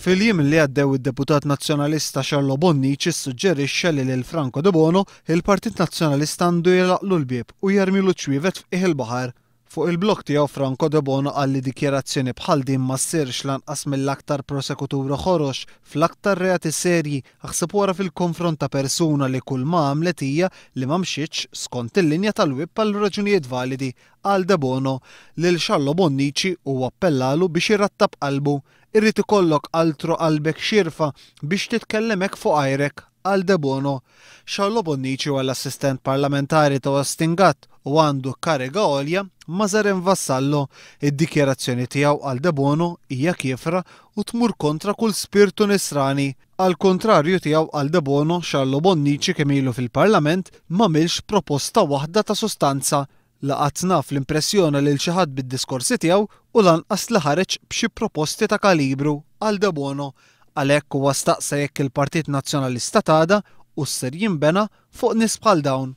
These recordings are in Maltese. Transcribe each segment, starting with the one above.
Fil-jiem li għaddew id-deputat Nazzjonalista Charlo Bonnici ssuġġerixxa li lil Franco Debono il-Partit Nazzjonalista għandu jagħlaqlu l-bieb u jarmilu ċ-ċwievet f'qiegħ il-baħar. Fuq il-blog tiegħu Franco Debono qal li dikjarazzjoni bħal din ma ssirx lanqas mill-aktar prosekuturi ħorox fl-aktar reati serji aħseb u ara fil-konfront ta' persuna li kull ma għamlet hija li ma mxietx skont il-linja tal-whip għal raġunijiet validi, qal Debono. Lil Charlo Bonnici huwa appellalu biex irattab qalbu. Irid ikollok altru qalbek xierfa biex titkellem hekk fuq għajrek, qal Debono. Charlo Bonnici huwa l-assistent parlamentari ta' Austin Gatt u għandu kariga għolja ma' Zaren Vassallo. Id-dikjarazzjoni tiegħu, qal Debono, hija kiefra u tmur kontra kull spirtu nisrani. Għall-kuntrarju tiegħu, qal Debono, Charlo Bonnici kemm ilu fil-Parlament m'għamilx proposta waħda ta' sustanza. La qatt naf li impressjona lil xi ħadd bid-diskorsi tiegħu u lanqas li ħareġ b'xi proposti ta' kalibru, qal Debono. Għalhekk huwa staqsa jekk il-Partit Nazzjonalista t'għada hux ser jinbena fuq nies bħal dawn.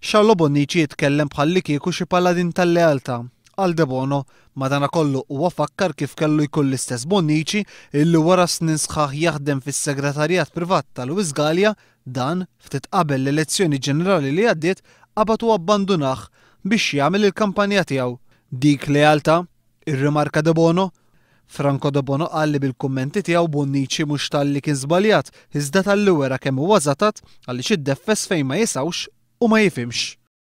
Charlo Bonnici jitkellem bħallikieku xi paladin tal-lealtà, qal Debono. Madanakollu huwa fakkar kif kellu jkun l-istess Bonnici illi wara snin sħaħ jaħdem fis-segretarjat privat ta' Louis Galea Dan, ftit qabel l-elezzjoni ġenerali li għaddiet, qabad u abbandunah biex jagħmel il-kampanja tiegħu. Dik lealtà? irrimarka Debono. Franco Debono qal li bil-kummenti tiegħu Bonnici mhux talli kien żbaljat, iżda talli wera kemm huwa żatat għaliex iddeffes fejn ma jisgħux u ma jifhimx.